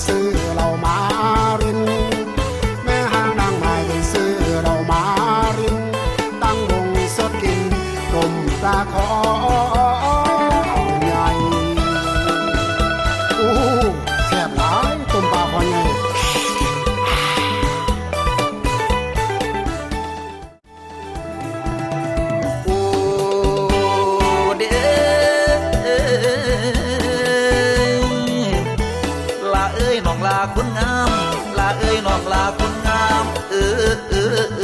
ຊື້ເຫຼົ້າມາລິນ ແມ່ຫ້າງນາງໄມ້ຊື້ເຫຼົ້າມາລິນ ຕັ້ງວົງສົດກິນ ຕົ້ມປາຄໍໃຫຍ່. ໂອ້ ແຊບຫຼາຍ ຕົ້ມປາຄໍໃຫຍ່. ໂອ້ເດ ຫຼ້າເອີຍ ນ້ອງຫຼ້າຄົນງາມ ຫຼ້າເອີຍ ນ້ອງຫຼ້າຄົນງາມ ເອີ ເອີ ເອີ